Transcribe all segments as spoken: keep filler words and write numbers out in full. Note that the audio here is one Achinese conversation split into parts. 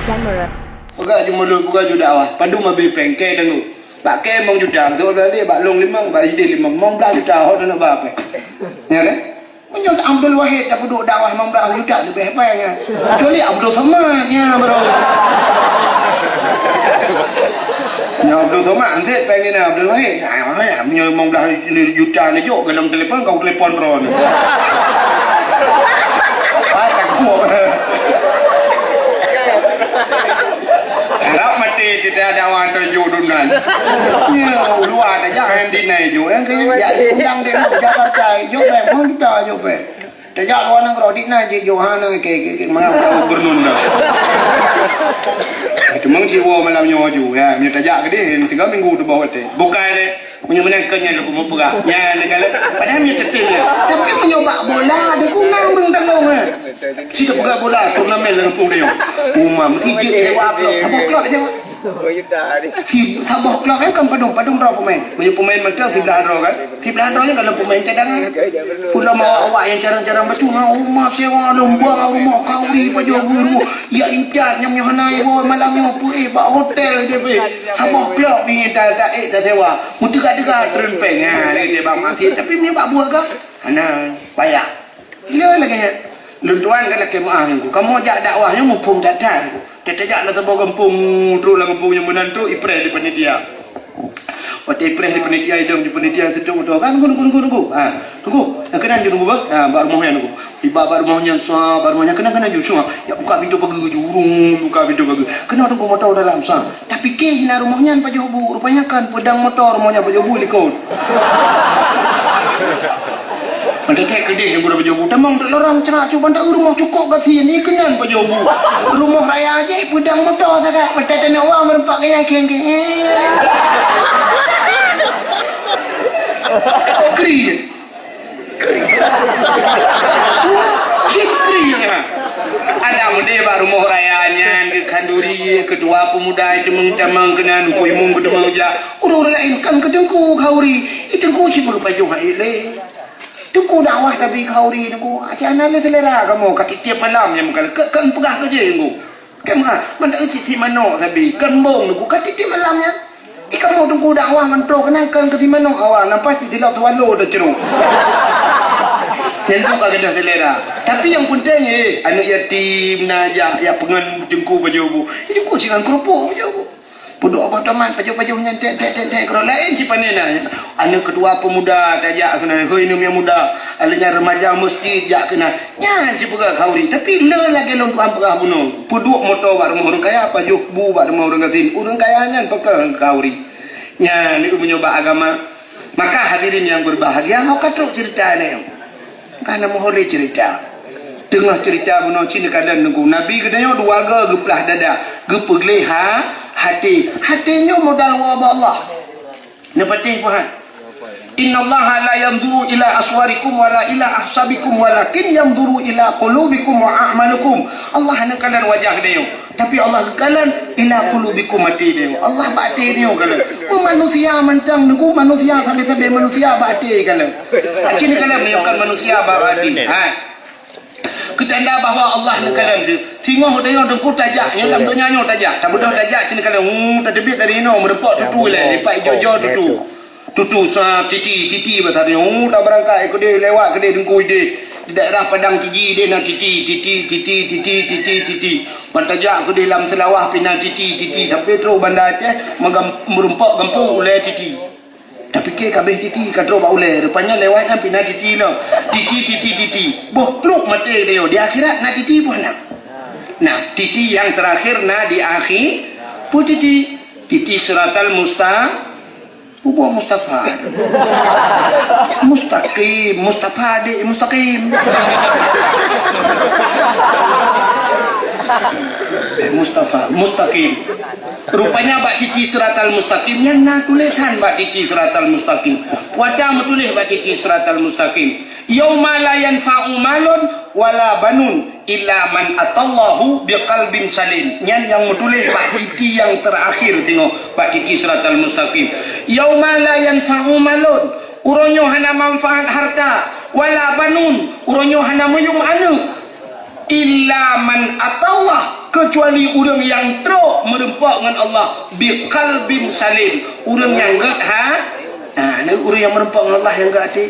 Camera. Peugah ju mulod, peugah ju dakwah. Padum abéh péng, kèe tanggong. Bak kèe limong juta, beutôi bak lôn limong, bak sidéh limong, limong blaih juta, ho taneuk ba péng. Ya kan? Meunyoe Abdul Wahid tapeuduek dakwah limong blaih juta leubeh péng, ya. Kecuali Abdul Somad, ya, bro. Nyoe Abdul Somad, eunteuk péng nyan Abdul Wahid. Ya, ya, meunyoe limong blaih juta neujok dalam telepon, kau telepon droe. Patah kuok. Harap maté teuta dakwah teuh jok dunan. Nyoe uluwa tajak han dinai jok, eh, ya, undang deh Jakarta, jok péng, limong juta jok péng. Tajak luwa nanggroe, di na jijok hana, ke, ke, ke, mangat tahu gubernur dah. Cuma siwoe malam nyoe ju, ya, meunyoe tajak keudeh, tiga minggu teuboh watèe. Bukai lé, meunyoe meunan keu nyan lôn keumeung peugah. Nyan lé galak. Padahai meunyoe teutem nyan. Tapi meunyoe bak bola, di kunang ureueng tanggong, eh. Si teupeugah bola, turnamen lam kampung tanyoe. Uma, meusti jeuet sewa klub, saboh klub aja. Si saboh klub kan, kan padum, padum droe pemain. Meunyoe pemain mantong siblaih droe kan. Siblaih droe nyan kan pemain cadangan. Pula mau awak nyang carang-carang bacut, ha, uma sewa lom buang rumoh Khauri pajoh bu rumoh. Ya intat nyang nyoe hana iwoe malam nyoe peuéh bak hotel je pih. Saboh klub nyan ta, ta, eh, ta sewa. Meuteuga-teuga treun péng. Ha, lagèe bang masih. Tapi meunyoe bak buah ka? Hana, payah. Gila lagèe nyan. Lôn tuan kan lakèe meu'ah ngon ku. Kamoe jak dakwah nyoe muphom that-that ngon ku. Tajak lam saboh gampông, trok lam gampông nyang meunan trok, ipreh lé panitia. Watèe ipreh lé panitia, idong di panitia, seutôt moto, kan, nunggu, nunggu, nunggu, nunggu. Ha, nunggu. Nyang keunan ju nunggu, bah. Ha, bak rumoh nyan nunggu. Iba bak rumoh nyan, sa, bak rumoh nyan, keunan, keunan ju, sa. Ya, buka pintu pageue ju, urung, buka pintu pageue. Keunoe tunggu moto dalam, sa. Tapi kèe hina rumoh nyan pajoh bu, rupanya kan peudang moto rumoh nyan pajoh bu likot. Mantong keudeh nyang guna pajoh bu. Tamong teuk lorong cerak cu banda rumoh cukôp gasien, ni keunan pajoh bu. Rumoh raya jih peudang moto sagai. Mantong teuneuek wang meureupak keu nyan keng-keng. Kri. Cit kri nyan. Ada meudeh bak rumoh raya nyan, keu khanduri, ketua pemuda, ceumeung-camang keunan, ku imum keuteumang jak. Ureueng laén kan keu teungku Khauri. Ih, teungku cit meupajoh hak ilée. Teungku dakwah tapi Khauri teungku, aci hana lé selera kamoe ka tiep-tiep malam nyang meukalon. Keu, keu peugah keu jih teungku. Kan meuha, mantong cit si manok sabe, kan bong teungku ka tiep-tiep malam nyan. Ih, kamoe teungku dakwah mantong keunan kan keu si manok awak, nampak cit silop swallow teucrok. Nyan tu ka gadôh selera. Tapi nyang peunteng, eh, aneuk yatim na jak, jak peungon teungku pajoh bu. Ih, teungku cit ngon keurupuk pajoh bu. Peuduek boh tomat pajoh-pajoh nyan tek, tek, tek, tek, keudroe laén sipanen na. Aneuk ketua pemuda tajak keunan, hôi neumi muda, alèh nyan remaja meuseujid jak keunan. Nyan sipeugah Khauri, tapi le lagèe lôn tuan peugah bunoe. Peuduek moto bak rumoh ureueng kaya, pajoh bu bak rumoh ureueng gasien. Ureueng kaya nyan pakon Khauri. Nyan meunyoe bak agama. Maka hadirin yang berbahagia, ho ka trok ceurita nyoe. Ka na meuho lé ceurita. Teungoh ceurita bunoe cit neukalon teungku. Nabi geutanyoe dua goe geuplah dada, geupeugleh ha-, até. Até nyoe modal woe bak Allah. Neupatéh peuhan. "Innallaha la yanzuru ila aswarikum wala ila ahsabikum walakin yanzuru ila qulubikum wa a'malikum." Allah hana kalon wajah geutanyoe. Tapi Allah geukalon ila qulubikum, até nyoe. Allah bak até nyoe kalon. Oh, manusia mantong teungku, manusia sabe-sabe manusia bak até kalon. Aci neukalon nyoe kan manusia bak até. Ha. Keutanda bahwa Allah neukalon tu. Singoh tanyoe teungku tajak, nyoe lam donya nyoe tajak. Tabeudôh tajak ci neukalon. Hmm, tateubiet dari inoe, meureumpok tutu ilèe, lipat ijo-jo tutu. Tutu sa titi, titi basa nyoe. Oh, tabeurangkat keudeh, lewat keudeh teungku ideh. Di daerah Padang Tiji deh na titi, titi, titi. Ban tajak keudeh lam Seulawah pih na titi, titi. Sampoe trok Banda Aceh, meugam-, meureumpok gampông ulèe titi. Tapike kabeh titi ka trok bak ulèe, rupanya lewat nyan pih na titi lom. Titi, titi, titi. Boh pluk maté tanyoe, di akhirat na titi boh na. Nah, titi nyang teurakhir na di akhi-, peue titi? Titi siratal musta-, Ubo Mustafa. Mustaqim, Mustafa adik Mustaqim. Eh, Mustafa, Mustaqim. Rupanya bak titi siratal mustaqim nyan na tulésan bak titi siratal mustaqim. Peue ata meutuléh bak titi siratal mustaqim. Yauma la yanfa'u malun wala banun illa man atallahu biqalbin salim. Nyan nyang meutuléh bak titi nyang teurakhir singoh bak titi siratal mustaqim. Yauma la yanfa'u malun, uroe nyoe hana manfaat harta, wala banun, uroe nyoe hana meuyuem aneuk. Illa man atallah, Keucuali ureuëng nyang trok meureumpok ngon Allah biqalbin salim, ureuëng nyang gét ha, nah, ureuëng nyang meureumpok ngon Allah nyang gét até.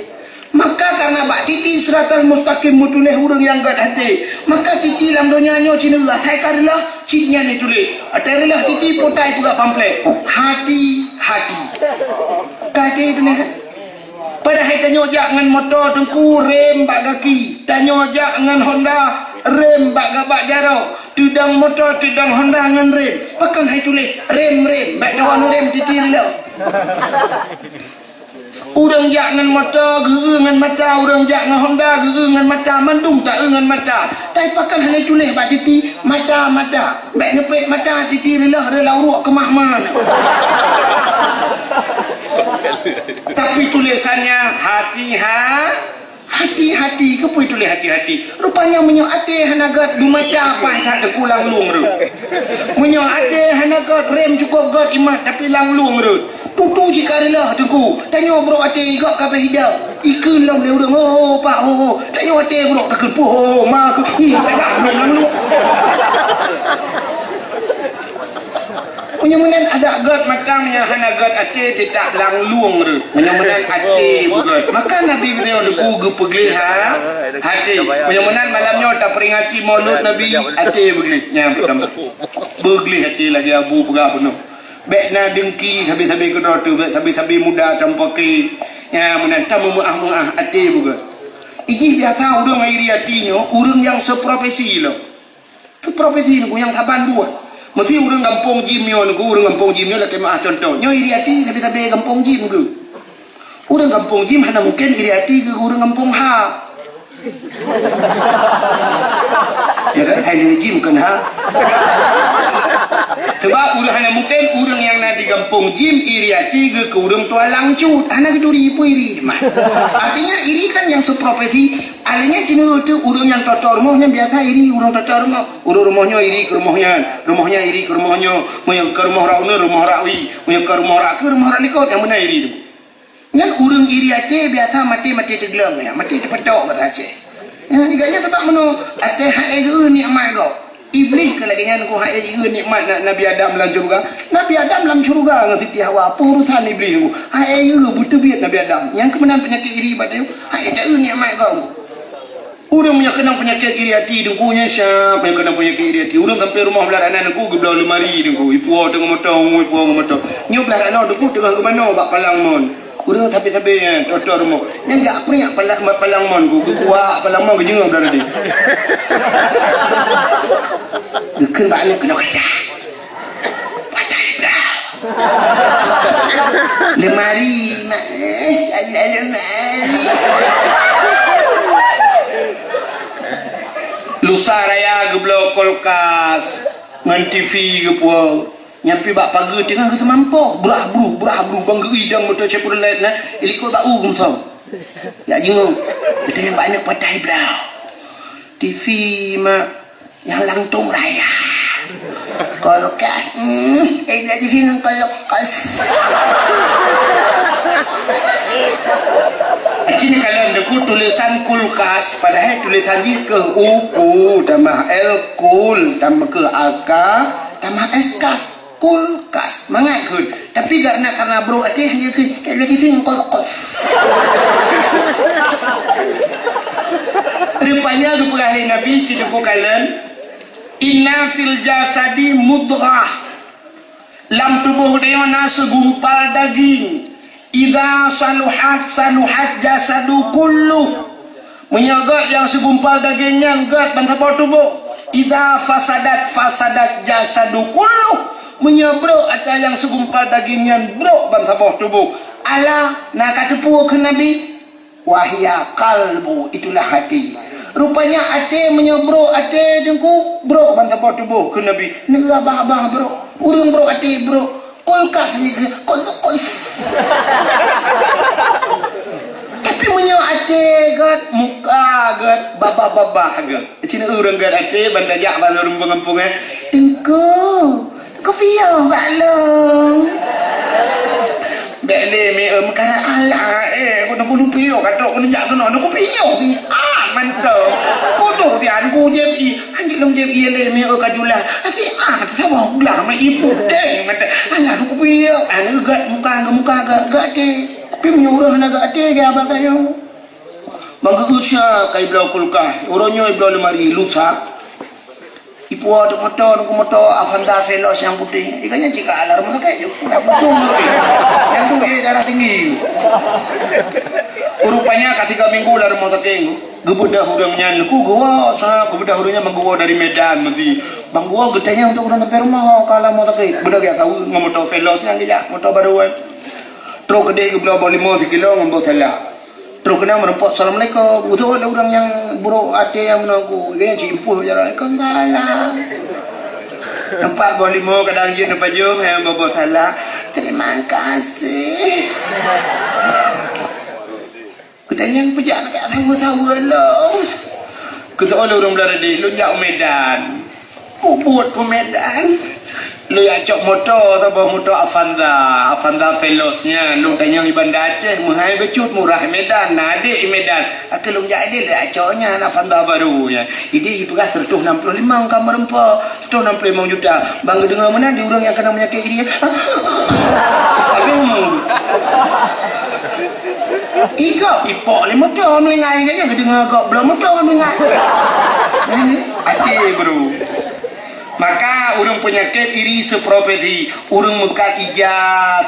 Maka kareuna bak titi siratal mustaqim meutuléh ureuëng nyang gét até, maka titi lam donya nyoe cit neulah hai ka reuloh cit nyan jituléh. Watée reuloh titi peue ta ipeugah pamflet, hati-hati. Ka até tuléh kan? Padahai tanyoe jak ngon moto teungku rem bak gaki, tanyoe jak ngon Honda rem bak gabak jaroe, teudong moto teudong Honda ngon rem. Pakon hai tuléh rem-rem, bak jaweueb rem titi reuloh. Ureuëng jak ngon moto geu-eu ngon mata, ureuëng jak ngon Honda geu-eu ngon mata, mandum ta-eu ngon mata. Tapi pakon hana tuléh bak titi mata-mata. Bék neupet mata titi reuloh reulau ruek keumah man. Tapi tulésannya hati ha, hati-hati. Keupeue tuléh hati-hati? Rupanya meunyoe até hana gét, beumata paih that teungku lang lueng reuet. Meunyoe até hana gét, rem cukôp gét imat tapi lang lueng reuet. Tutu cit ka reuloh teungku, tanyoe brok até gét ka beh idang. Ikheun lom lé ureuëng, "Ho, ho, pak, ho, ho." Tanyoe até brok takheun, "Puh, ho, ma, keu, hmm, teulah lom lang lueng." Meunyoe meunan adak gét mata, meunyoe hana gét até, teutab lang lueng reuet. Meunyoe meunan até beugét. Maka Nabi geutanyoe teungku geupeugleh ha, até. Meunyoe meunan malam nyoe taperingati Maulud Nabi, até beugleh. Nyang peutama. Beugleh até lagée Abu peugah bunoe. Bék na dengki sabe-sabe keudroe teuh, bék sabe-sabe muda tampôke. Nyang meunan tameumeuáh-meuáh até beugét. Ijih biasa ureuëng iri até nyoe, ureuëng nyang seuprofesi lom. Keu profesi nyoe nyang saban buet. Meusti ureuëng gampông jim nyoe nyoe, ureuëng gampông jim nyoe lakée meuáh contoh. Nyoe iri até sabe-sabe gampông jim geuh. Ureuëng gampông jim hana mungken iri até geuh ureuëng gampông ha. Ya kan? Hai lé jim kon ha. Sebab ureuëng hana mungken ureuëng nyang na di gampông jim iri até geuh keu ureuëng tualang cut. Hana geuturi pun iri mah. Artinya iri kan nyang seuprofesi. Alèh nyan cit ureuëng nyang toto rumoh nyan biasa iri ureuëng toto rumoh. Ureuëng rumoh nyoe iri keu rumoh nyan, rumoh nyan iri keu rumoh nyoe. Meunyoe ka rumoh rak uneuen, rumoh rak wie. Meunyoe ka rumoh rak keu rumoh rak likot, nyang meunan iri tu. Nyan ureuëng iri até biasa maté-maté teugleueng, ya, maté teupatok basa Aceh. Ya, gobnyan sabab meunoe, até hai geu nikmat gob. Iblih keu lagée nyan ku hai geu nikmat na-, Nabi Adam lam syeuruga. Nabi Adam lam syeuruga ngon Siti Hawa, peue urusan Iblih nyoe. Hai geu beuteubiet Nabi Adam. Nyang keuh meunan peunyakét iri bak tanyoe. Hai geu nikmat gob. Ureuëng meunyoe keunong peunyakét iri até, teungku, nyan siab nyang keunong peunyakét iri até. Ureuëng sampai rumoh blah ranan, teungku, geubloe lemari, teungku, ipuwoe teungoh motong, ipuwoe teungoh motong. Nyoe blah ranan, teungku, teungoh geumanoe bak palang mon. Ureuëng sabe-sabe nyan, toto rumoh. Nyan jak priak palang, palang mon, ku, geukuak palang mon, geujeungeuk blah ranan. Geukheun bak aneuk keunoe kaca. Patai bra. Lemari, mak. Eh, ada lemari. Lusa raya geubloe kulkas ngon T V geupuwoe. Nyang pih bak pageue teungoh geuseumampôh. Brah bruh, brah bruh, bang geuidang moto Chevrolet na. Ilikot bak u geumsong. Ya jingok. Geutanyong bak aneuk patai bra. T V, mak. Nyang langtông raya. Kulkas, hmm, eh, dak di sini kulkas. Cit kalon teungku tulésan kulkas, padahai tulésan jih keuh U, ku, tamah L, kul, tamah keuh A K, tamah S, kas. Kulkas. Mangat kheun. Tapi karena, karena brok até hanya kheun, kayak lagi sini kulkas. Rupanya geupeugah lé Nabi cit teungku kalon, "Inna fil jasadi mudghah." Lam tuboh tanyoe na segumpal daging. "Idza saluhat, saluhat jasadu kulluh." Meunyoe gét nyang segumpal daging nyan gét bansaboh tuboh. "Idza fasadat, fasadat jasadu kulluh." Meunyoe brok ata nyang segumpal daging nyan brok bansaboh tuboh. "Ala, na ka teupeue kheun Nabi?" "Wahya qalbu, itulah hati." Rupanya até meunyoe brok até teungku, brok bansaboh tuboh kheun Nabi. Neurabah-bah brok. Ureuëng brok até brok. Kulkas saja ke? Kul-, kul-. Tapi meunyoe até gét, muka gét, babah-babah gét. Cina ureuëng gét até, ban tajak ban ureuëng gampông, eh. "Teungku, kopi yo bak lôn." Bèk lé meu'en meukarat alah, eh, keuneuk kulupiôh ka trok keuneuk jak keunoe, keuneuk kupiôh siat mantong. Kuduek siat kujép ié, hanjeuet lôn jép ié lé meu'en ka jula. Siat saboh glah meu'en ié putéh mantong. Alah, keuneuk kupiôh, aneuk gèt muka, muka gèt, gèt até. Tapi meunyoe ureueng hana gèt até, dia abang tayong. Bang geuuseuha ka ibloe kulkas, uroe nyoe ibloe lemari, lusa. Ipuwoe teuk moto, nunggu moto Avanza Veloz nyang putéh. Ikan nyan cit ka alarm sakét ju. Dak budong tu. Nyang tu, eh, darah tinggi. Rupanya ka tiga minggu lam rumoh sakét. Geubeudôh ureueng nyan, ku geuwoe, sa geubeudôh ureueng nyan bang geuwoe dari Medan meusi. Bang geuwoe geutanyong tu ureueng sampai rumoh, ka lam rumoh sakét. Beudôh geujak saweue ngon moto Veloz nyan geujak, moto barô, eh. Trok keudeh geubloe boh limong sikilo ngon boh salak. Trok keunan meureumpok, "Assalamualaikum." Beutôi lé ureueng nyang burok até nyang meunan ku. Dia nyang jiimpuh jalan, "Waalaikumsalam." Nampak boh limong kadang jeuet neupajoh, nyang boh-boh salak. "Terima kasih." Geutanyong peujak neugak saweue-saweue lom. Geutanyong lé ureueng Beularaden, "Lôn jak u Medan." Peubuet keu Medan. Lôn jak cok moto, saboh moto Avanza, Avanza Veloz nyan. Lôn tanyong i Banda Aceh, meuhai bacut murah i Medan, na adek i Medan. Akhé lôn jak adek, lôn jak cok nyan Avanza barô nyan. Ideh ipeugah seratus enam puluh lima ka meureumpok, seratus enam puluh lima juta. Bang geudeungoe meunan di ureueng nyang keunong peunyakét iri. Habéh mu. Igop ipok lé moto meulinggai, geudeungoe gop bloe moto meulinggai. Nyan até, bro. Maka ureueng peunyakét iri seprofesi, ureueng meukat ija,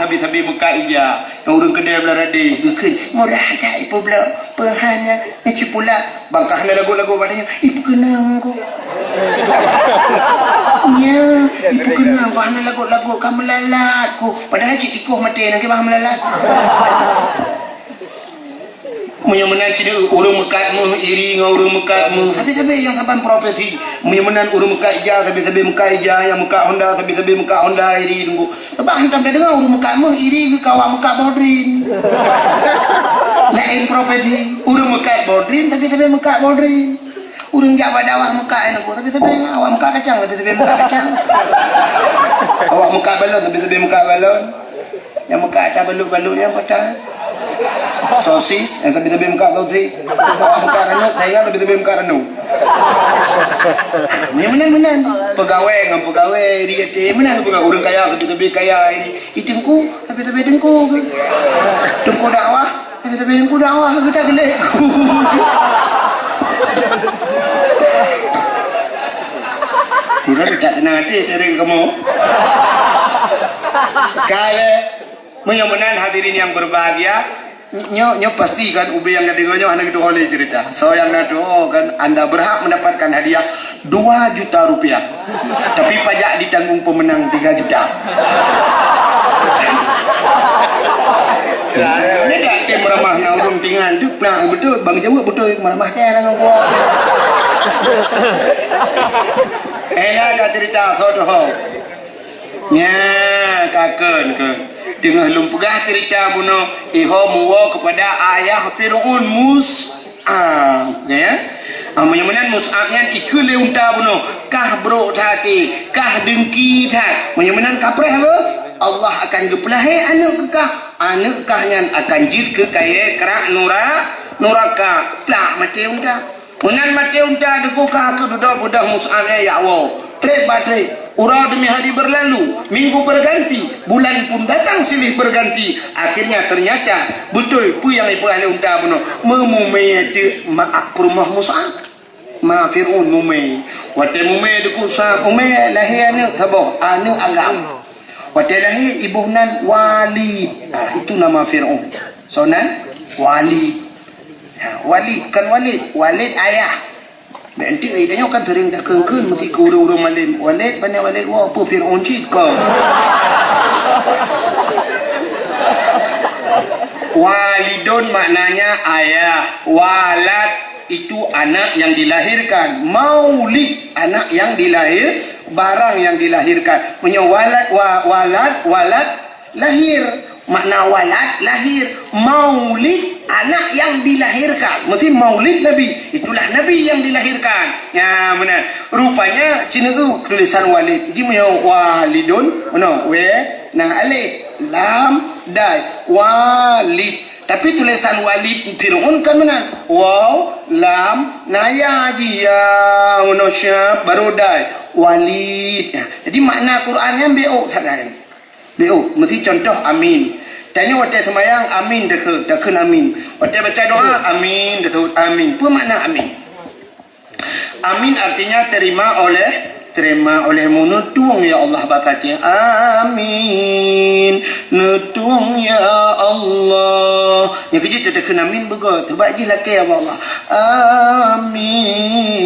sabe-sabe meukat ija. Nyang ureueng keudè Beularaden geukheun, "Murah that ipeubloe, peuhana neucipula." Bang ka hana lagot-lagot bak tanyoe, "Ipeukeunong ku." Nya, "Ipeukeunong ku, hana lagot-lagot, ka meulalat ku." Padahai cit tikoh maté na kiban meulalat. Meunyoe meunan cit ureueng meukat meuh iri ngon ureueng meukat meuh, sabe-sabe nyang saban profesi. Meunyoe meunan ureueng meukat ija, sabe-sabe meukat ija, nyang meukat honda, sabe-sabe meukat honda iri teungku. Sabab hantom tadeungoe ureueng meukat meuh iri geuh keu awak meukat boh drien. Laén profesi, ureueng meukat boh drien, sabe-sabe meukat boh drien. Ureueng jak bak dakwah meukat nyan teungku, sabe-sabe awak meukat kacang, sabe-sabe meukat kacang. Awak meukat balon, sabe-sabe meukat balon. Nyang meukat ata balut-balut nyang patah. Sosis, nyang sabe-sabe meukat sosis. Meukat ranub, saingan sabe-sabe meukat ranub. Meunyan meunan, meunan. Peugawée ngon peugawée, iri até, meunan peugawée. Ureueng kaya sabe-sabe kaya, iri. I teungku, sabe-sabe teungku. Teungku dakwah, sabe-sabe teungku dakwah, geuta geulek. Kurang tak tenang hati, dari kamu. Kaya. Meunyoe meunan hadirin yang berbahagia, nyoe, nyoe pasti kan ubé nyang ka deungoe nyoe hana geutuho lé cerita. Soe nyang na tuho kan anda berhak mendapatkan hadiah dua juta rupiah. Tapi pajak ditanggung pemenang tiga juta. Ini tak tim ramah na ureueng tingan tu, nah, betul, Bang Jawab betul, meramah ke orang tua. Eh, ada cerita, soe tuho. Nya, ka kheun, kheun. Teungoh lôn peugah cerita bunoe, iho muwoe keupada ayah Fir'aun, Mus'ab, ya. Ah, meunyoe meunan Mus'ab nyan ikheun lé unta bunoe, kah brok that até, kah deungki that. Meunyoe meunan kapreh beuh, Allah akan geupeulahé aneuk keu kah. Aneuk kah nyan akan jeuet keu kayée krak nura-, nuraka. Plak maté unta. Meunan maté unta teungku ka keududoe beudôh Mus'ab nyan jak woe. Treb ba treb, uroe demi hari berlalu, minggu berganti, bulan pun datang silih berganti. Akhirnya ternyata beutôi peue nyang ipeugah lé unta bunoe, meumumé teuk ma peurumoh Mus'ab. Ma Fir'aun mumé. Watée mumé teungku sa, mumé lahé aneuk saboh, aneuk agam. Watée lahé iboh nan Walid. Ah, itu nama Fir'aun. Soe nan? Walid. Ha, Walid, bukan Walid. Walid ayah. Bèk enteuk lé, tanyoe kan seuring takheun-kheun meusti keu ureueng-ureueng malém. Walid, pane Walid, woe, peue Fir'aun cit kah? Walidun maknanya ayah. Walad itu anak yang dilahirkan. Maulid, anak yang dilahir, barang yang dilahirkan. Meunyoe walad, wa-, walad, walad, lahir. Makna walad, lahir. Maulid, anak yang dilahirkan. Meusti maulid Nabi. Itulah Nabi yang dilahirkan. Ya, meunan. Rupanya, cina tu tulisan Walid. Jadi, meunyoe Walidun, meunoe, we, na alif. Lam, dai. Walid. Tapi tulisan walid Fir'aun kan meunan. Waw, lam, na ya ji ya, meunoe syab, baru dai. Walid. Nah, jadi makna Quran nyan B O sagai. B O, meusti contoh amin. Tanyoe watée seumayang, amin takheun, takheun amin. Watée baca doa, amin, tasebut amin. Peue makna amin? Amin artinya terima oleh, terima oleh-Mu, neutueng ya Allah bak kacé. Amin. Neutueng ya Allah. Nyang keujeuet takheun amin beugöt. Teubak jih lakée ya Allah. Amin.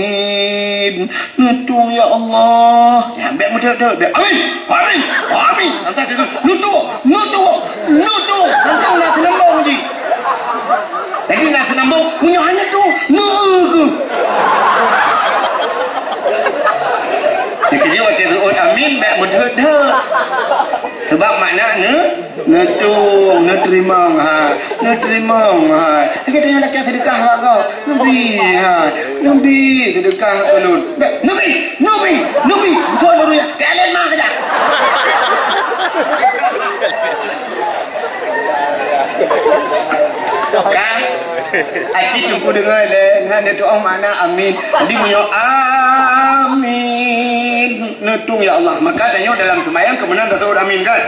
Neutueng ya Allah. Ya, bék meudeut-deut, bék. Amin. Amin. Amin. Antara tu, neutueng, neutueng, neutueng. Tantang na seunambong jih. Jadi na seunambong, meunyoe hana tu, neu-eu kheueh. Nyang keujeuet watée seuôt amin, bék meudeut-deut. Sebab makna ne-, neutueng, neuteurimong, ha, neuteurimong, ha. Lagée tanyoe lakée seudeukah bak gob, neubi, ha, neubi seudeukah ulôn. Bék, neubi, neubi, neubi. Beutôi lôn ya. Kalian mah saja. Kan? Aci teungku deungoe lé, nyan neutueng makna amin. Jadi meunyoe amin, neutueng ya Allah. Maka tanyoe dalam seumayang keu meunan tasebut amin kan?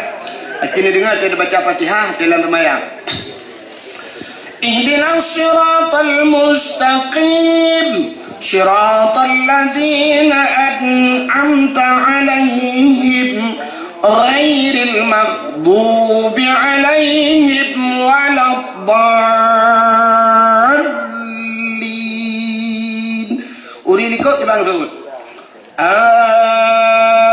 Aci neudeungoe teuh baca Fatihah dalam seumayang. Ihdinas siratal mustaqim. Siratal ladzina an'amta 'alaihim ghairil maghdubi 'alaihim waladdallin. Ureueng likot tibang seuôt.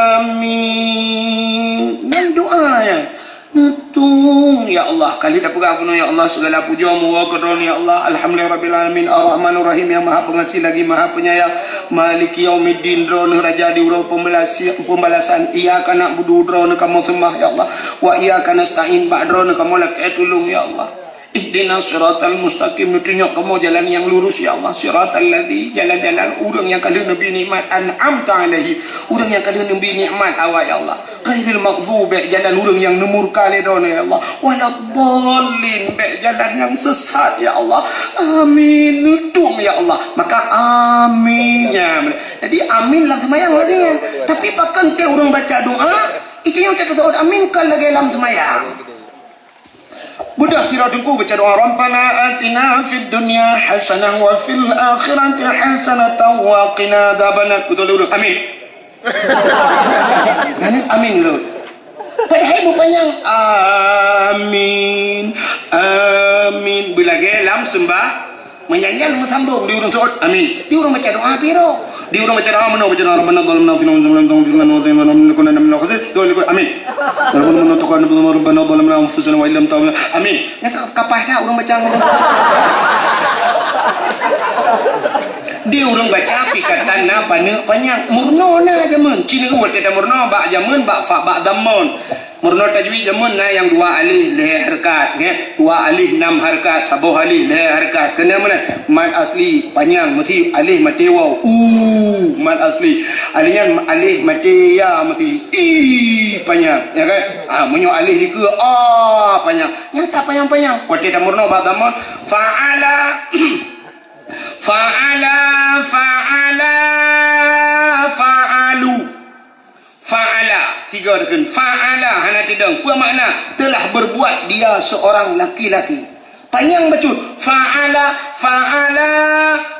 Amin. Nyan doa nyan. Neutueng, ya Allah. Ka lheueh tapeugah keunoe, ya Allah, segala pujoe meuwoe keu Droeneuh, ya Allah. Alhamdulillahirabbil alamin, arrahmanirrahim, nyang Maha Pengasih lagi Maha Penyayang. Maliki yaumiddin, Droeneuh Raja di uroe pembalasi-, pembalasan. Iyyaka na'budu, Droeneuh kamoe seumah, ya Allah. Wa iyyaka nasta'in, bak Droeneuh kamoe lakée tulông, ya Allah. Ihdinas siratal mustaqim, neutunyok kamoe jalan nyang lurus, ya Allah. Siratal ladzi, jalan-jalan ureueng nyang ka lheueh neubi nikmat, an'amta 'alaihim, ureueng nyang ka lheueh neubi nikmat awak, ya Allah. Ghairil maghdubi, bék jalan ureueng nyang neumurka lé Droeneuh, ya Allah. Waladdallin, bék jalan nyang sesat, ya Allah. Amin. Neutueng, ya Allah. Maka amin, ya. Jadi amin lam seumayang lagée nyan. Tapi pakon teuh ureueng baca doa, itu nyang teuh tasebut amin kon lagée lam seumayang. Beudôh sidroe teungku baca doa, "Rabbana atina fid dunya hasanah wa fil akhirati hasanatan wa qina adzabannar." Beutôi lé ureueng. Amin. Amin, amin lôn. Padahai beupanyang, amin, amin. Beulagée lam seumbah Meunyan nyan meusambông di ureueng seuôt, amin. Di ureueng baca doa pih roh. Di ureueng baca doa meunoe baca doa, "Rabbana zalamna anfusana wa illam taghfir lana wa tarhamna lanakunanna minal khasirin." Doa likot, amin. Rabbana zalamna anfusana wa illam taghfir lana, amin. Nyan ka, ka paih that ureueng baca ngon. Di ureueng baca pih ka tan na paneuk panyang. Meurunoe na jameun. Ci neu watée tameurunoe bak jameun, bak fa, bak dhammon. Meurunoe tajwid jameun na nyang dua aleh lhée hareukat, nyan. Dua aleh nam hareukat, saboh aleh lhée hareukat. Keuneuk meunan, mad asli panyang, meusti aleh maté waw. U, mad asli. Aleh nyan aleh maté ya, meusti i panyang, ya kan? Ah, meunyoe aleh dikeue a panyang. Nyan ka panyang-panyang. Watée tameurunoe bak dhammon, fa'ala, fa'ala, fa'ala, fa'alu. Fa'ala, tiga teukheun. Fa'ala, hana teudong. Peue makna? Telah berbuat dia seorang laki-laki. Panyang bacut. Fa'ala, fa'ala.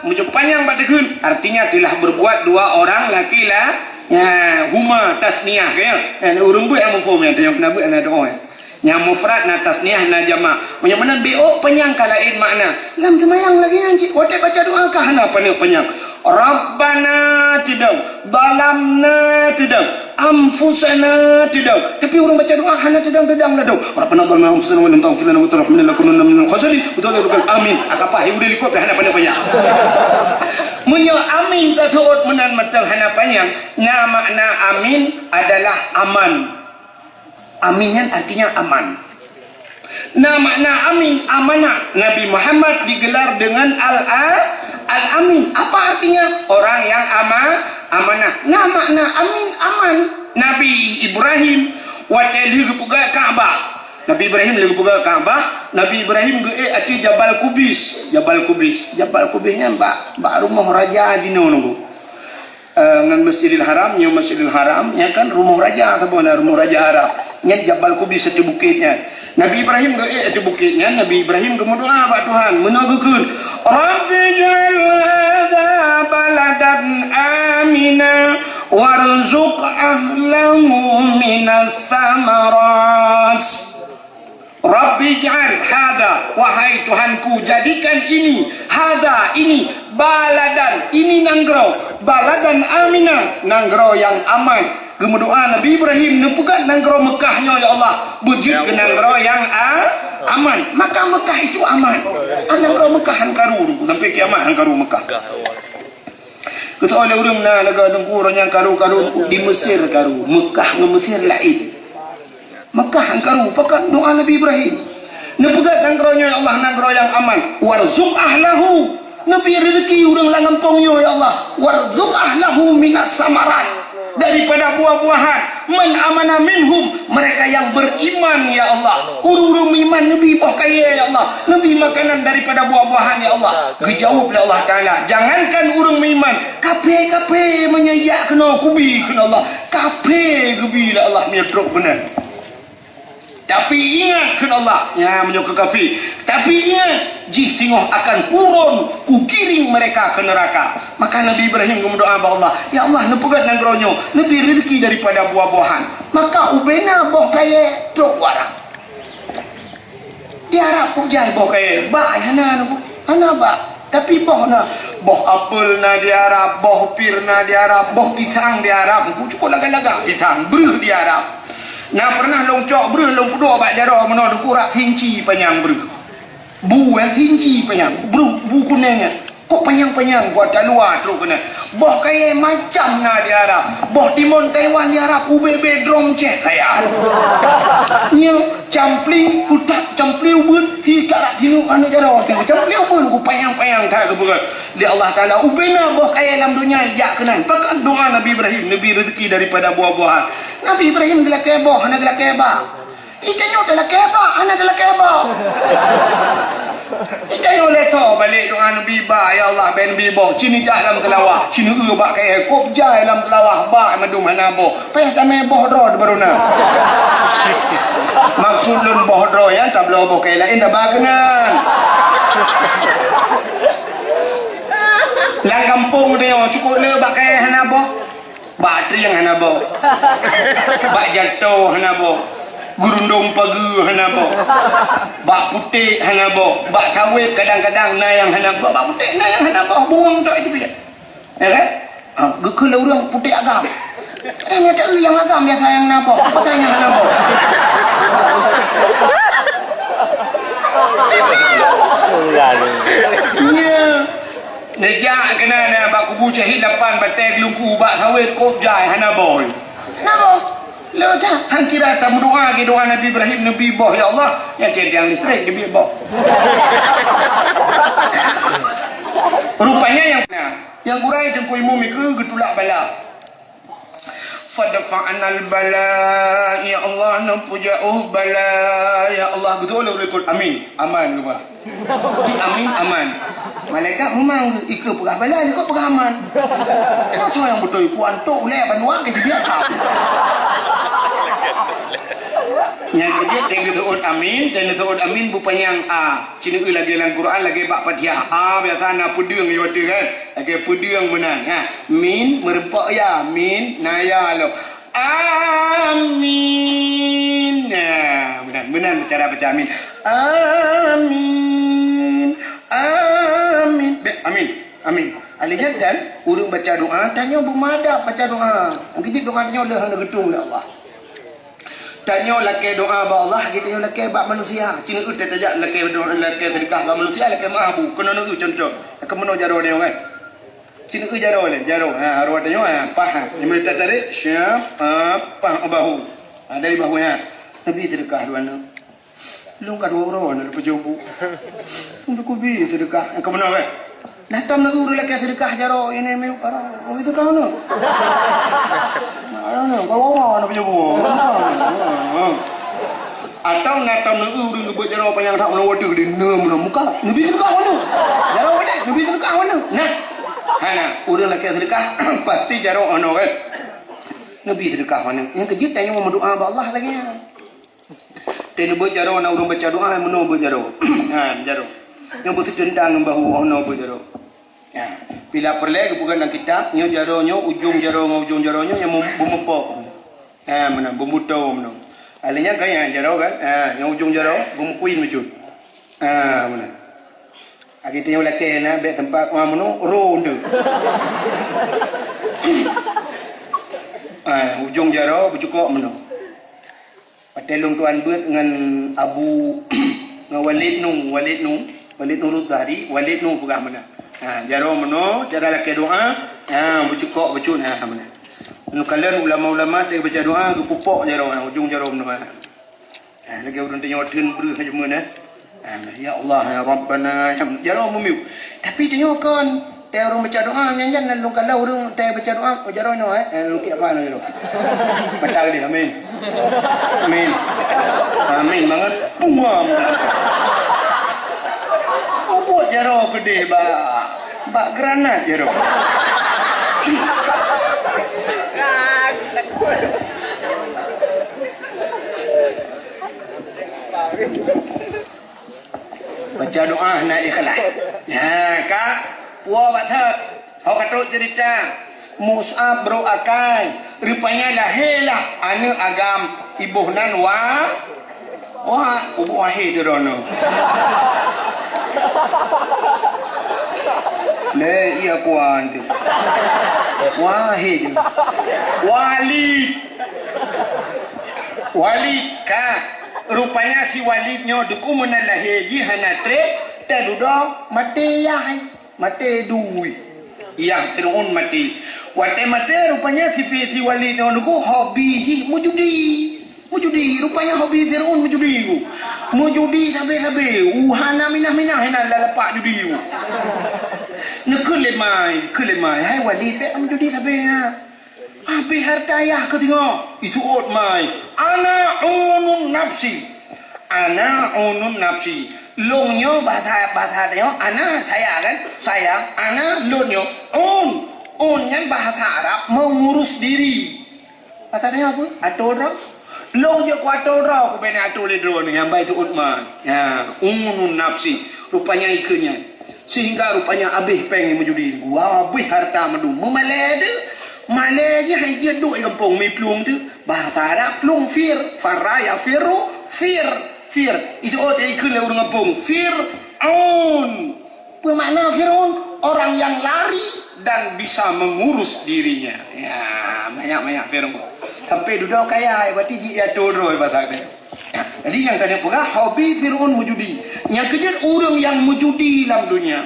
Meunyoe panyang bak teukheun, artinya telah berbuat dua orang laki-la-, ya, huma tasniah, kan? Ya, ureueng buet nyang muphom, ya, nyang na buet, na doa, ya. Nyang mufrad na tasniah na jamak. Meunyoe meunan B O panyang ka laén makna. Lam seumayang lagée nyan cit, watée baca doa ka hana paneuk panyang. Rabbana teudong, zalamna teudong, anfusana teudong. Tapi ureueng baca doa hana teudong-teudong ladôm. Rabbana zalamna anfusana wa lam taghfir lana wa tarhamna lanakunanna minal khasirin. Beutôi lé rukun. Amin. Aka paih udeb likot hana paneuk panyang. Meunyoe amin taseuôt meunan mantong hana panyang, na makna amin adalah aman. Amin nyan artinya aman. Na makna amin, amanah. Nabi Muhammad digelar dengan Al-, Al-Amin. Apa artinya? Orang yang ama-, amanah. Na makna amin, aman. Nabi Ibrahim watée lheueh geupeugah Ka'bah, Nabi Ibrahim lé geupeugah Ka'bah, Nabi Ibrahim geuék ateueh Jabal Kubis. Jabal Kubis, Jabal Kubis nyan bak, bak rumoh raja jinoe nunggu. Eh, ngon Masjidil Haram, nyoe Masjidil Haram, nyan kan rumoh raja saboh na, rumoh raja Arab. Nyan Jabal Kubis ateueh bukét nyan. Nabi Ibrahim geuék ateueh bukét nyan, Nabi Ibrahim geumeudoá bak Tuhan, meunoe geukheun, "Rabbi ij'al hadza baladan amina warzuq ahlahu minas samarat." "Rabbi ij'al hadza," wahai Tuhanku, jadikan ini, hadza, ini, baladan, ini nanggroe, baladan amina, nanggroe nyang aman. Geumeudoá Nabi Ibrahim, "Neupeugöt nanggroe Meukah nyoe, ya Allah, beujeuet keu nanggroe nyang a-, aman." Maka Meukah itu aman. Ah, nanggroe Meukah han karu, sampai kiamat han karu Meukah. Keutoe lé ureuëng na lagée Teungku, uroe nyan karu-karu di Mesir karu, Meukah ngon Mesir laén. Meukah han karu, pakon doá Nabi Ibrahim. Neupeugöt nanggroe nyoe, ya Allah, nanggroe nyang aman. Warzuq ahlahu. Neubri rezeki ureuëng lam gampông nyoe, ya Allah. Warzuq ahlahu minas samarat. Daripada buah-buahan. Man amana minhum. Mereka yang beriman, ya Allah. Ureuëng-ureuëng meuiman neubri boh kayée, ya Allah. Neubri makanan daripada buah-buahan, ya Allah. Geujaweueb lé Allah Taala. Jangankan ureuëng meuiman. Kaphé-kaphé meunyoe jak keunoe kubi kheun Allah. Kaphé geubi lé Allah meunyoe trok keunan. Tapi ingat kheun Allah, nyan meunyoe keu kaphé. Tapi ingat, jih singoh akan kuron, kugiring mereka keu neuraka. Maka Nabi Ibrahim geumeudoá bak Allah, "Ya Allah, neupeugöt nanggroe nyoe, neubri rezeki daripada buah-buahan." Maka ubena boh kayée trok u Arab. Di Arab kok jai boh kayée, bak ai hana nyoe, hana bak. Tapi boh na, boh apel na di Arab, boh pir na di Arab, boh pisang di Arab. Ku cukup lagak-lagak pisang, breuh di Arab. Na pernah lôn cok breuh lôn peuduek bak jaroe meunoe Teungku, rak sinci panyang breuh. Bu nyang sinci panyang, breuh bu kunéng nyan. Kok panyang-panyang buat taluwa trok keunan. Boh kayée macam na di Arab. Boh timon Taiwan di Arab, ubé-bé drom céh kaya. Nyoe campli, kutak campli ubeuen, si karak singoh aneuk jaroe teuh. Campli ubeuen ku panyang-panyang that geupeugah. Lé Allah Taala, ubena boh kayée lam donya jak keunan. Pakon doá Nabi Ibrahim, neubri rezeki daripada buah-buahan. Nabi Ibrahim geulakée boh, hana geulakée bak. Ita nyoe talakée bak, hana talakée boh. Ita nyoe lé tho balek doá Nabi bak, "Ya Allah, bèk neubri boh." Ci neujak lam seulawah, ci neueu bak kayée, kop jai lam seulawah, bak mandum hana boh. Payah tamé boh droe baru na. Maksud lôn boh droe nyan tabloe boh kayée laén taba keunan. Lam gampông tanyoe cukup le bak kayée hana boh. Bak trieng hana boh. Bak jato hana boh. Geurundong pageue hana boh. Bak putéh hana boh. Bak sawét kadang-kadang na nyang hana boh. Bak putéh na nyang hana boh. Bungong tok itu biasa. Ya kan? Ha, geukheun lé ureuëng putéh agam. Eh, nyata nyang agam biasa nyang na boh. Apa nyang hana boh? Ya. Neujak keunan na bak kubu syahid lapan batée geulungku bak sawét kop jai hana boh. Hana boh. Lé that, han kira tameudoá lagée doá Nabi Ibrahim, neubri boh, "Ya Allah, nyang tiang-tiang listrik neubri boh." Rupanya nyang, nyang gurée Teungku Imum ikeue geutulak bala. Fadfa'nal bala, ya Allah, neupeujauh bala, ya Allah. Beutôi lé ureuëng likot, amin. Aman geuba. Di amin, aman. Malaikat memang ikeue peugah bala, likot peugah aman. Masa nyang beutôi ku antok ulée banua ke dibiak. Nyang keujeuet teugeuseuôt amin, teugeuseuôt amin beupanyang a. Ci neueu lagée lam Quran, lagée bak Fatihah. A biasa na peudeueng di ateueh kan? Lagée peudeueng meunan, ha. Min, meureumpok ya. Min, na ya lom. Amin. Nah, meunan, meunan cara baca amin. Amin. Amin. Bèk, amin. Amin. Alèh nyan dan ureuëng baca doá, tanyoe beumadab baca doá. Nyang keujeuet doá tanyoe lheueh hana geutueng lé Allah. Tanyoe lakée doá bak Allah, lagée tanyoe lakée bak manusia. Ci neueu tajak lakée doá, lakée seudeukah bak manusia, lakée meuah bu. Keunoe neueu contoh. Keunoe jaroe nyoe kan. Ci neueu jaroe lé, jaroe. Ha, jaroe tanyoe, ha, paih, ha. Nyang tatarek, siap, ha, paih bahu. Ha, dari bahu, ha. Nabi seudeukah dua aneuk. Lôn ka dua uroe na leupah jumpu. Untuk kubi seudeukah. Nyang keumeunang, eh? Nah, tom na ureuëng lakée seudeukah jaroe, ini milu karo. Oh, itu kau na. Nah, na, kau wawa na peujumpu. Atau Na tam na ureueng geubeuet jaroe panyang that meunan watèe di na meunan muka. Neubi seudeukah meunan. Jaroe watèe neubi seudeukah meunan. Nah. Hana, ureueng lakèe seudeukah pasti jaroe ono kan. Neubi seudeukah meunan. Nyang keujeuet tanyoe meudoa bak Allah lagèe nyan. Teuneubeuet jaroe na ureueng baca doa meunoe beuet jaroe. Ha, jaroe. Nyang beuseuteuntang ngon bahu ono beuet jaroe. Ha, bila peureulèe geupeugah lam kitab, nyoe jaroe nyoe, ujong jaroe ngon ujong jaroe nyoe nyang mum-, beumeupo. Ha, meunan, beumeuto meunan. Alèh nyan kan nyang jaroe kan? Ha, nyang ujong jaroe beumeukuin bacut. Ha, meunan. Lagèe tanyoe lakèe na bèk teumpat, ha, meunan, ro deuh. Ha, ujong jaroe beucukok meunan. Watèe lôn tuan beuet ngon Abu, ngon Walid Nu, Walid Nu, Walid Nurul Zahri, Walid Nu peugah meunan. Ha, jaroe meunoe, cara lakèe doa, ha, beucukok bacut, ha, meunan. Neukalon ulama-ulama teuh baca doa, geupupok jaroe, ha, ujong jaroe meunoe. Ha, lagèe ureueng tanyoe theun breuh hana meunan. Ah, ya Allah, ya Rabbana, ya, jaroe meumiyueb. Tapi tanyoe kon, teuh ureueng baca doa, nyan-nyan lôn kalon ureueng teuh baca doa, oh, jaroe nyoe, eh, eh, lôn kiek apa jaroe. Mata geude, amin. Amin. Amin bangat. Buang. Oh, buet jaroe keudeh bak, bak granat jaroe. Baca doa hana ikhlas. Nyan ka puwoe bak that. Ho ka trok cerita. Mus'ab brok akai. Rupanya lahé lah aneuk agam iboh nan Wa-, Wa-, Wahid droeneuh. Lé iya kuan tu. Wahid. Walid. Walid ka. Rupanya si Walid nyoe deuku meunan lahé jih hana trép, teududoe maté yah, maté dui. Yah Fir'aun maté. Watèe maté rupanya si Fi-, si Walid nyoe deuku hobi jih meujudi. Meujudi, rupanya hobi Fir'aun meujudi ku. Meujudi sabe-sabe, uh, hana minah-minah inan lam lapak judi ku. Neukheun lé mai, kheun lé mai, "Hai Walid, bèk meujudi sabe nyan." Habéh hareuta yah keu singoh, iseuôt mai, "Ana unun nafsi. Ana unun nafsi." Lôn nyoe bahasa, bahasa nyoe, ana saya kan, saya, ana lôn nyoe, un. Un nyan bahasa Arab mengurus diri. Bahasa nyoe apa? Atô droe. Lôn jeuet ku atô droe, ku bèk atô lé droeneuh nyang bai teuôt mai. Ya, unun nafsi. Rupanya ikeu nyan. Sehingga rupanya abéh péng meujudi, gua abéh hareuta mandum. Meumalèe teuh, malèe jih hai jeuet duek i gampông, mi plueng teuh. Bahasa Arab plueng fir, farra yafirru, fir, fir. Itu oh ikeu lé ureueng gampông, Fir'aun. Peue makna Fir'aun? Orang yang lari dan bisa mengurus dirinya. Ya, banyak-banyak Fir'aun. Sampai dudoe kaya, berarti jih ya turun bahasa dia. Jadi nyang ka neupeugah hobi Fir'aun meujudi. Nyang keujeuet ureueng nyang meujudi lam donya.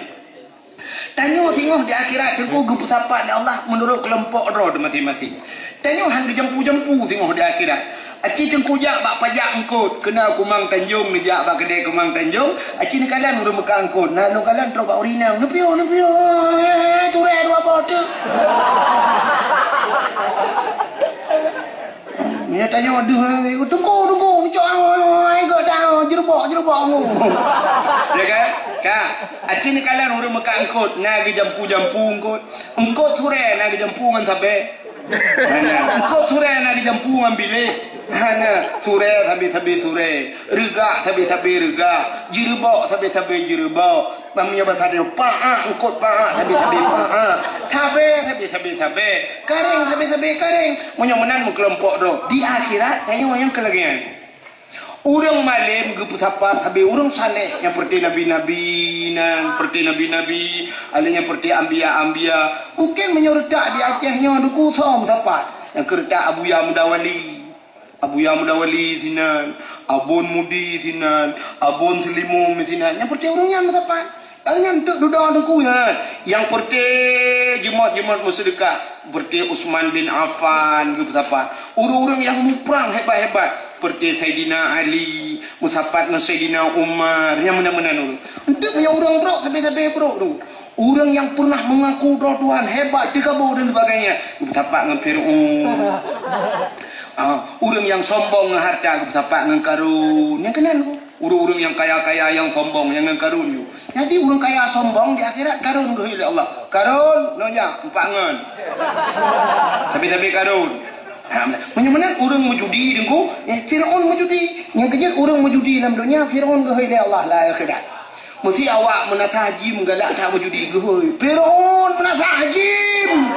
Tanyoe singoh di akhirat teungku geupeusapat lé Allah meunurot keulompok droe masing-masing. Tanyoe han geujampu-jampu singoh di akhirat. Aci teungku jak bak pajak eungkôt, keuna Kumang Tanjong neujak bak keudè Kumang Tanjong, aci neukalon ureueng meukat eungkôt, na lôn kalon trok bak ureueng inong, "Neupiôh, neupiôh, eh, turée dua boh teuk." Meunyoe tanyoe deuh, "Teungku, teungku, meucok angoe, angoe, angoe, gok tangoe, jeurubok, jeurubok angoe." Ya kan? Ka, aci neukalon ureueng meukat eungkôt, na geujampu-jampu eungkôt. Eungkôt turée na geujampu ngon sabé. Hana. Eungkôt turée na geujampu ngon biléh. Hana. Turée sabé-sabé turée. Reugak sabé-sabé reugak. Jeurubok sabé-sabé jeurubok. Meunyoe basa tanyoe, paak eungkôt paak, sabé-sabé paak. Sabé, sabé-sabé sabé. Karéng, sabé-sabé karéng. Meunyoe meunan meukeulompok droe. Di akhirat, tanyoe nyang keu lagèe nyan. Ureueng malém geupeusapat sabé ureueng saléh nyang peureuté nabi-nabi nan, peureuté nabi-nabi, alèh nyang peureuté anbiya-anbiya. Mungken meunyoe reutak di Aceh nyoe deuku soe meusapat. Nyang keu reutak Abuya Muda Wali. Abuya Muda Wali sinan, Abon Mudi sinan, Abon Seulimum sinan. Nyang peureuté ureueng nyan meusapat. Nyang nyan teuk dudoe teungku nyan. Nyang peureuté jeumot-jeumot meuseudeukah, peureuté Utsman bin Affan geupeusapat. Ureueng-ureueng nyang muprang hebat-hebat, peureuté Saidina Ali, meusapat ngon Saidina Umar, nyang meunan-meunan ureueng. Enteuk meunyoe ureueng brok, sabé-sabé brok tu. Ureueng nyang pernah mengaku droe Tuhan hebat, teukabu dan sebagainya, geupeusapat ngon Fir'aun. Ah, ureuëng nyang sombong ngon hareuta geupeusapat ngon Karun. Nyang keunan ureuëng-ureuëng nyang kaya-kaya nyang sombong nyang ngon Karun nyoe. Jadi ureuëng kaya sombong di akhirat Karun geuhôi lé Allah. Karun, nyoe jak, empat ngon. Tapi-tapi Karun. Ha, meunyoe meunan ureuëng meujudi Teungku, eh, Firaun meujudi. Nyang keujeuet ureuëng meujudi lam donya, Firaun geuhôi lé Allah lam akhirat. Meusi awak meunasah jim galak that meujudi geuhôi. Firaun meunasah jim.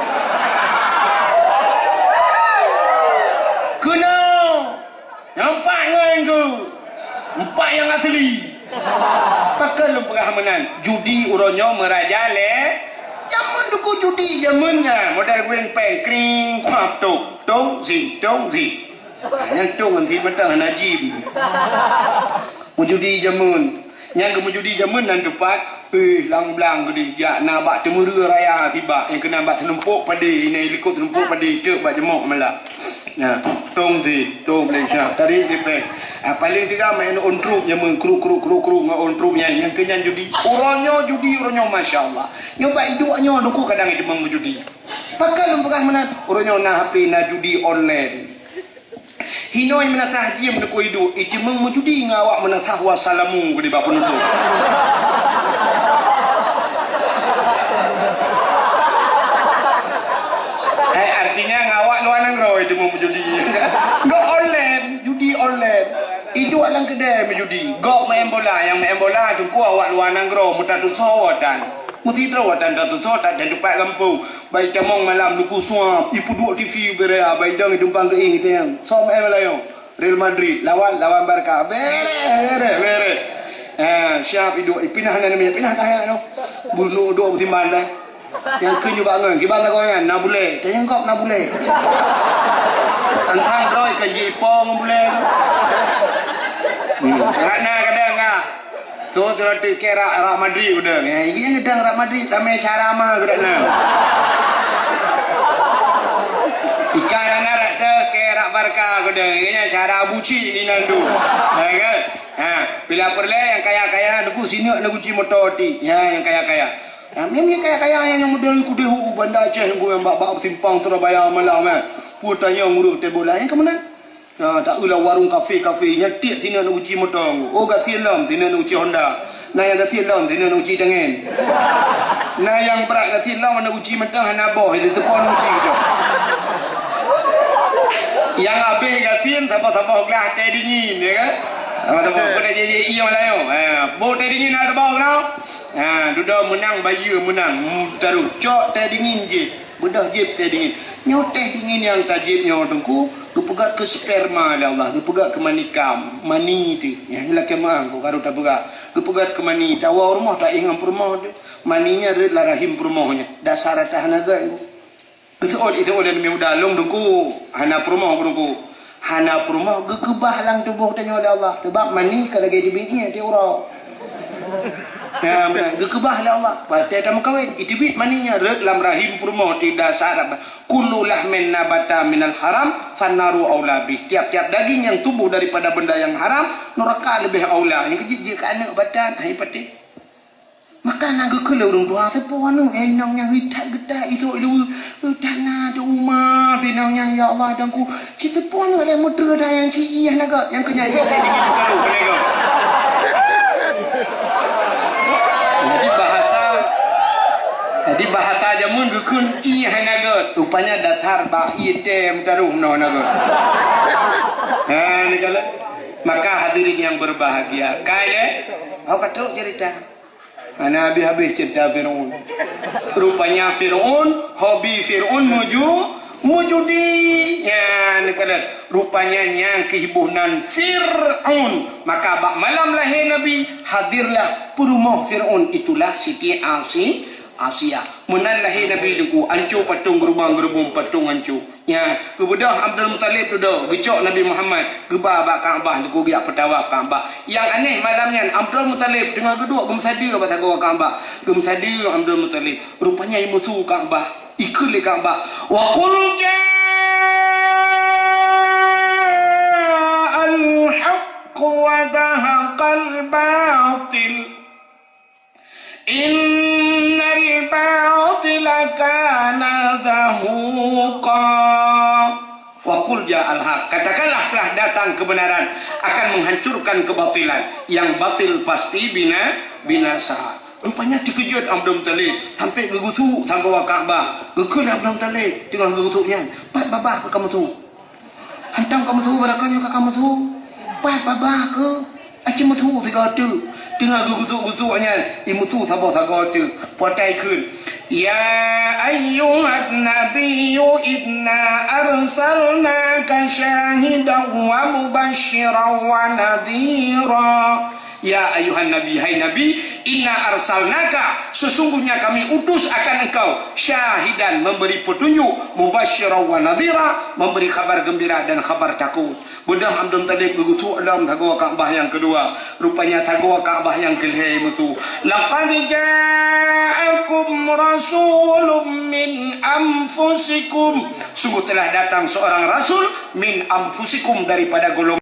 Keunoe. Nyang empat ngon Teungku. Empat nyang asli. Pakon lôn peugah meunan. Judi uroe nyoe meuraja lé. Jameun Teungku judi jameun nyan. Modal gueng péng. Kring, kuap, tok. Tong, sing, tong, sing. Nyang tong ngon sing mantong hana jim. Meujudi jameun. Nyang geumeujudi jameun nan teupat, eh, lam blang geudeh jak na bak Teumeureue Raya sibak nyang keunan bak Seunumpok Padé, inan likot Seunumpok Padé teuk bak jeumok malam. Nah, tong di, tong Malaysia, tarik di peng. Ah, paling teuga main on trup jameun, kruk, kruk, kruk, kruk ngon on trup nyan, nyang keu nyan judi. Uroe nyoe judi, uroe nyoe masya Allah. Nyoe bak iduek nyoe Teungku kadang jimeueng meujudi. Pakon lôn peugah meunan, uroe nyoe na H P, na judi online. Hinoe meunasah jim Teungku iduek, ijimeueng meujudi ngon awak meunasah wasalamu keudeh bak peunutôp. Eh, artinya ngon awak luwa nanggroe ijimeueng meujudi. Ngon online, judi online. Iduek lam keudè meujudi. Gob main bola, nyang main bola Teungku awak luwa nanggroe meutatusoe tan. Meusidroe watèe tatusoe that dan teumpat gampông. Bai tamong malam luku suap, ipeuduek T V bèrèe, bai dong itumpang keuieng iteueng. Som eh malayo. Real Madrid lawan, lawan Barca. Bèrèe, bèrèe, bèrèe. Ha, siap iduek, ipinah nan mi, pinah kah nyoe. Bunoe duek beutimban dah. Nyang keu nyoe bangon, kiban lagoe nyan, na bulèe. Tanyong gob na bulèe. Antang droe kan ji ipong bulèe. Hmm, rak na kadang ah. Soe teulatih keu rak, rak Madrid udeueng. Eh, iya udeueng rak Madrid, ramé cara ma geudak na. Ikan anak rak teuh keu rak Barca udeueng. Iya cara buci di nandu. Ha, kan? Ha, pila peureulèe nyang kaya-kaya, neuku sineuk, neuku ci moto ti. Ya, nyang kaya-kaya. Ya, mim nyang kaya-kaya nyang model kudeh u Banda Aceh, nyang bak-bak simpang Surabaya malam, eh. Peue tanyong ureueng teh bola, nyang keumeunang. Na, taeu lam warong kafe-kafe, nyan tiek sineuk neuci moto. Oh, gasien lom, sineuk neuci Honda. Na nyang gasien lom, sineuk neuci tangen. Na nyang brat gasien lom, neuci mantong hana boh, itu teupon neuci tu. Nyang habéh gasien, saboh-saboh glah teh dingin, ya kan? Saboh-saboh, kena jadi iya Melayu. Ha, boh teh dingin na saboh kena. Ha, dudoe meunang, bayeue meunang. Hmm, taruh cok teh dingin jih. Beudôh jieb teh dingin. Nyoe teh dingin nyang tajieb nyoe Teungku, geupeugöt keu sperma lé Allah, geupeugöt keu mani kam, mani teuh. Nyan lakèe meu'ah Teungku, ka rhot tapeugah. Geupeugöt keu mani, tawoe rumoh taéh ngon peurumoh teuh. Mani nyan rhot lam rahim peurumoh nyan. Dasar ata hana gèt Teungku. Geuseuôt, iseuôt lé Nabi Muda, lôn Teungku, hana peurumoh Teungku. Hana peurumoh geukeubah lam tuboh tanyoe lé Allah. Sabab mani ka lagèe teubiet ié tiep uroe. Ya, meunan. Geukeubah lé Allah. Watèe tameukawen, iteubiet mani nyan rhot lam rahim peurumoh teuh dasar. Kullu lahmin nabata minal haram, fannaru aula bih. Tiap-tiap daging yang tumbuh daripada benda yang haram, neraka lebih aula. Nyang keujeuet jeuet keu aneuk batan, hai patéh. Maka na geukheun lé ureueng tuha, "Teupeue aneuk, eh, inong nyang heutat geutak, itu ilu, heutat na di uma, inong nyang, ya Allah, Teungku. Ci teupeue aneuk lé meuteue dah nyang ci ié na gèt, nyang keu nyan ié teh dingin meukaru, keu nyan gèt." Jadi bahasa, jadi bahasa jameun geukheun ié na gèt. Rupanya dasar bak ié teh meukaru meunoe na gèt. Ha, ni kalau. Maka hadirin yang berbahagia, kaya, oh, betul cerita. Hana habéh-habéh cerita Fir'aun. Rupanya Fir'aun, hobi Fir'aun muju-, mujudi. Nyan, keunan. Rupanya nyan keuhiboh nan Fir'aun. Maka bak malam lahé Nabi, hadirlah peurumoh Fir'aun. Itulah Siti Asi-, Asia. Meunan lahé Nabi Teungku, anco patong geurubang-geurubong patong anco. Nya, geubeudôh Abdul Muthalib dudoe, geucok Nabi Muhammad, geuba bak Ka'bah, geugeujak peutawaf Ka'bah. Nyang aneh malam nyan, Abdul Muthalib teungoh geuduek geumeusadeue bak sagoe Ka'bah. Geumeusadeue Abdul Muthalib. Rupanya imusu Ka'bah, ikheun lé Ka'bah, "Wa qul ja'al haqq wa zahaqal batil." Innal batila kana zahuqa. Wa Qul ja'al haq, katakanlah telah datang kebenaran akan menghancurkan kebatilan. Yang batil pasti bina, binasa. Rupanya teukeujot Abdul Muttalib sampai geugusuk sagoe Ka'bah. Geukheun Abdul Muttalib teungoh geugusuk nyan, "Pat babah keu kamoe tu?" Hantom kamoe tho, barangkajoh ka kamoe tho. Pat babah keu? Aci meusu sigoe teuk. Teungoh geugusuk-gusuk nyan, imeusu saboh sagoe teuk. Potai kheun, "Ya ayyuhan nabiyyu inna arsalnaka syahidan wa mubasysyiran wa nadhira." Ya ayuhan nabi, hai Nabi, inna arsalnaka, sesungguhnya kami utus akan engkau, syahidan, memberi petunjuk, mubasysyiran wa nadhira, memberi khabar gembira dan khabar takut. Beudôh Abdul Muttalib geugusuk lom sagoe Ka'bah nyang keudua. Rupanya sagoe Ka'bah nyang keulhèe meusu. Laqad ja'akum rasulun min anfusikum. Sungguh telah datang seorang rasul min anfusikum, daripada golongan